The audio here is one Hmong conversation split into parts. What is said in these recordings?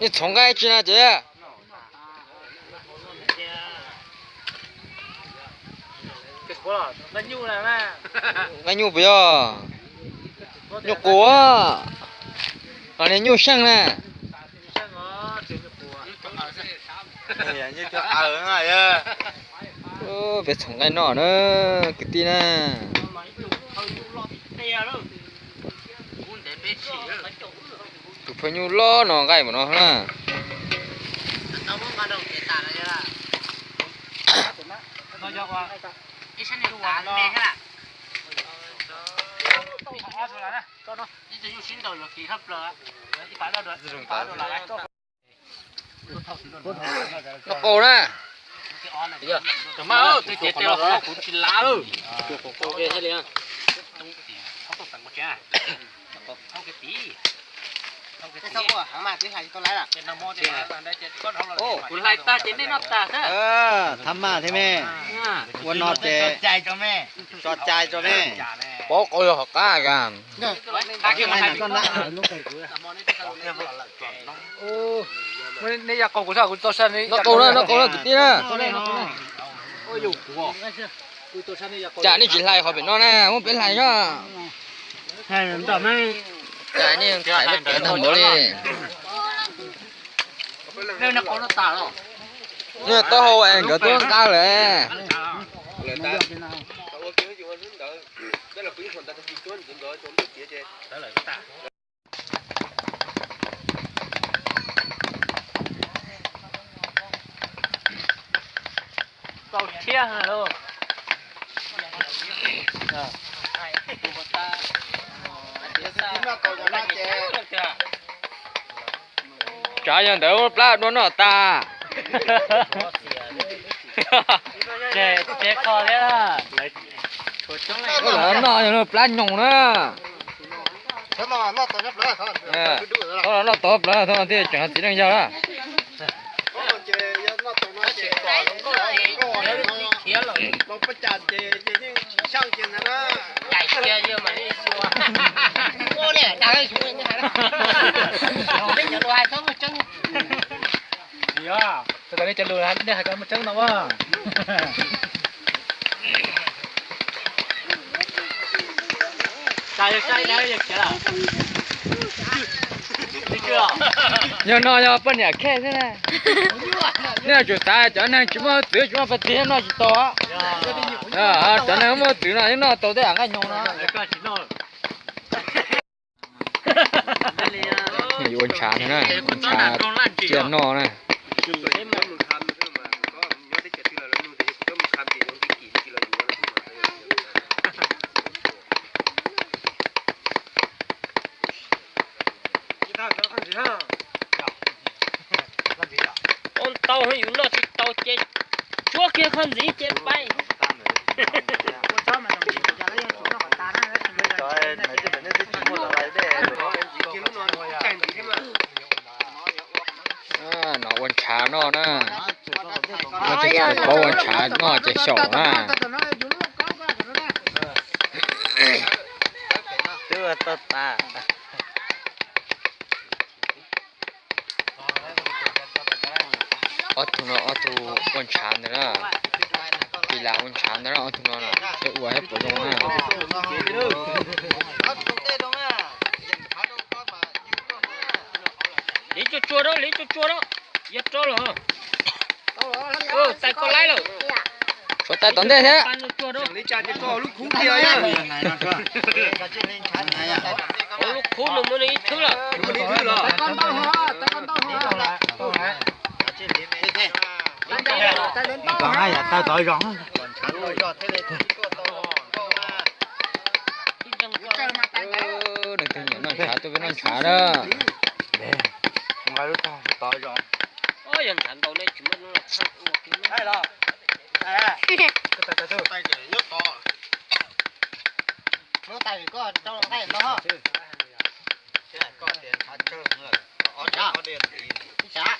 Nej txhoov nqaij tsi na ces? Nqaij nyuj puas yog? Nyuj qus, los niag nyuj seej na. Peb txhoov nqaij noj na, kwv tij na. Tus phaw nyuj loj no nqaij npaum no na. Noj qau na. Kuv hlais tag ces nej noj tag xwb. Tham maj thiab me. Ua no ces tso cai tso me. Paub qau yog hom qab ka. Noj qau na, noj qau na kwv tij na. Cas nej tsis hlais qhov pem no na, muab peb hlais na. Cas nej thaiv peb pem tag npaum li. Nej taub hau es nkawd twb nqa lawm. Tau thiab lauj. Tsav yog ntawd muab plab dua noj tas. Ces kho thiab. Lawv noj yog plab nyoos na. Noj tau plawv, thaum no thiaj tseem txiv neej yawg na. Tsis yog, txog nej cov lus nej hais kom muaj tseeb no a. Yog no yog poj niam khej xwb. Nej yuav tsum xav cov neeg tsis muaj txwv tsis muaj paj txig noj tsis tau. Cov neeg muaj txwv no noj tau tej yam nqaij nyoos no. Yuav ua ntshav no na, ua ntshav cia noj na. Ua ntau yus noj tsis tau ces tsuab kiag kho ntxiv ces pais. No ua ntshav noj na. Paub ua ntshav noj ces xyaum na. Ob tug no ob tug ua ntshav ntawd na. Tis lam ua ntshav ntawd na ob tug no na, seb ua thiab puas zoo na. Liv tsuag tsuag rau, liv tsuag tsuag rau, yog rau los. Tais koj laib lawm. Tshuav tais tom ntej thiab. Lub khub no muaj ib thwb lawm. Leej twg nyiam noj ntshav tuaj peb noj ntshav na. Yog ntshav ntau ne tsis muaj hnub los tshaj ua kiag na. Tais koj rau nqaij no. Ib sav,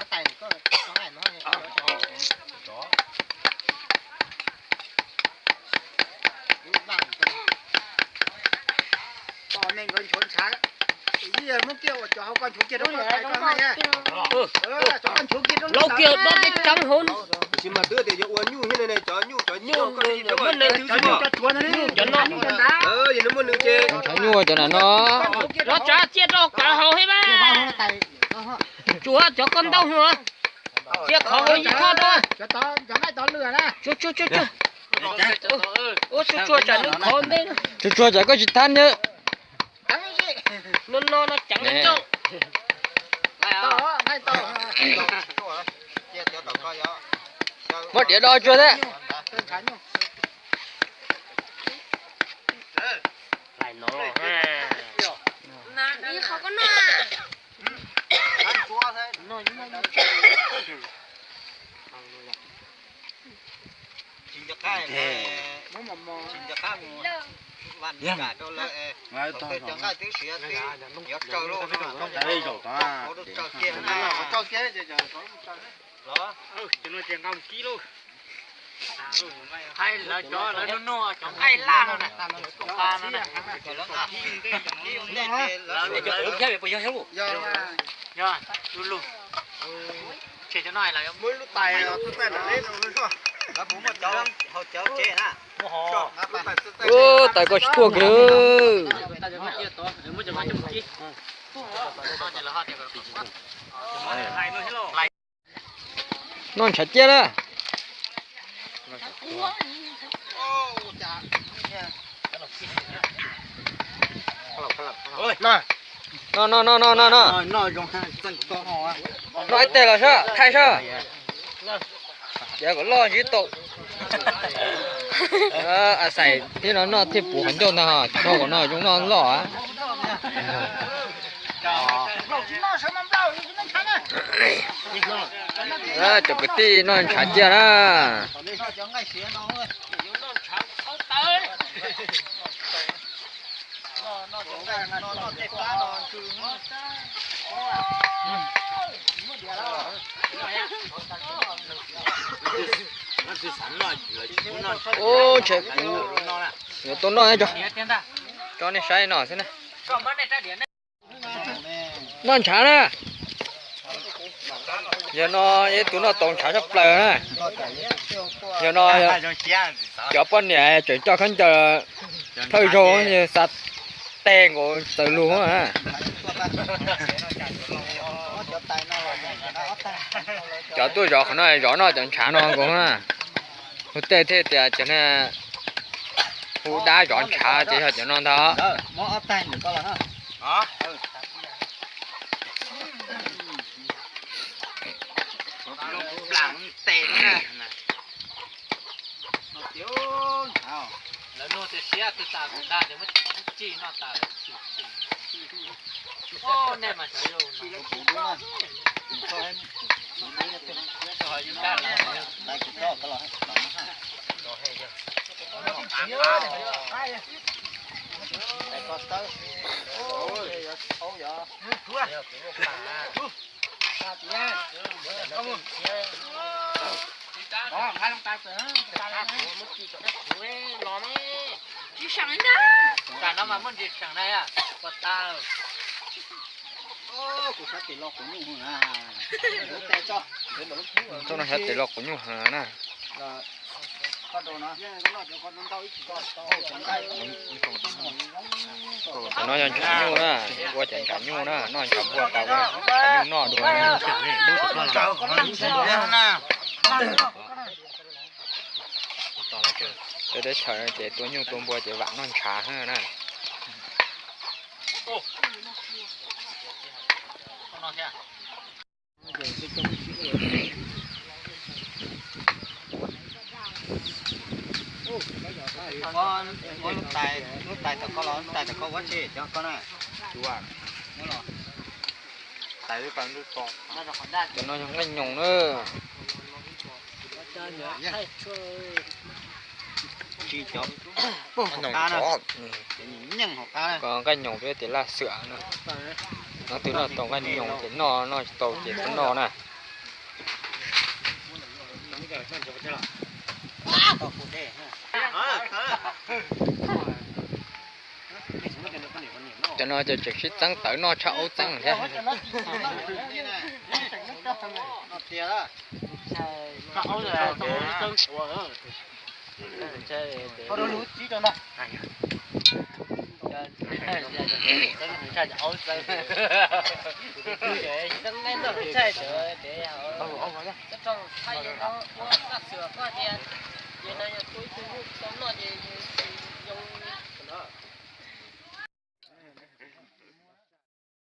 tais koj rau nqaij no. Tos neeg nkawd nchuav ntshav, muab kiag ua cov hauv koj nchuav kiag rau koj tais koj na. Cov koj nchuav kiag rau lub kiag tod tej tseeb hauv. Tab sis mas twb tias yuav ua nyuj thiab ne, cov nyuj cov nyuj muaj neeg twg tsis muaj, nyuj cov no, yog nws muaj nws ces. Ntshav nyuj cov no no. Los tsav cia rau kav hauv thiab mas. Tsuav cov koj ntaub hua, cia qhov hauv ib thaj rau. Tsuag tsuag tsuag, ua tsuag tsuag tsam nws qhov ntej. Tsuag tsuag tsam koj tsis thab nws. No no no ceev coj. Muab diav do tsuag thiab. Hais lawv cov lawv nug nug cov nqaij laj no na. Yog, lub lug. Tshem cov no lawv muab lub tais tuaj txaij rau lawv, lawv puas muaj cov hauv cawv tsev na. Tais koj tsis tuaj kiag. Noj ntshav ciaj na. No no no no no no. Noj ib teg los sab thaij sab. Ces kom loj ntsib tau. A xais thiab no noj thiaj puv qhov ncauj ntag, tso kom no zoo noj loj. Cov kwv tij noj ntshav ciaj na. Ub, ntshe kuv yuav tuaj noj tso, tso nej saib no xwb na. Noj ntshav na. Yog no ib tug noj tau ntshav tshaj plaws na. Yog no cov poj niam tseem coj khaub ncaws thawj zaug xa teg nkaus txawm lug na. Cov tuaj zov qhov no zov noj cov ntshav no nkaus na. Hu tej thiaj tias cov hu dab zov ntshav ces yog cov no ntag. Lawv nug tias siab twg tas kuv dag ces muab tsim noj tas lawv tsim tsim. Nej mas xyov yus no. Tsis seem ntag. Tam no mas muaj ntsis seem na, ua tag. Txoj no xyov tes los quav nyuj heev na. Cov no yog ntshav nyuj na, ua cov ntshav nyuj na, noj ntshav npua tas ua ntshav nyuj noj dua. Cov teb chaws ces tua nyuj tua npua ces vam noj ntshav na. Lub tais, lub tais tom koj los, lub tais tom koj ua tsi cov koj na. Cov no yog nqaij nyoos na. Nyoos, nyoos, nyoos. Koj nqaij nyoos peb tias laj xwm no. Nov twg noj tau nqaij nyoos ces noj, noj tsis tau ces txhob noj na. Cov no ces tseem sib txeeb tawv noj tshaj aub txeeb thiab.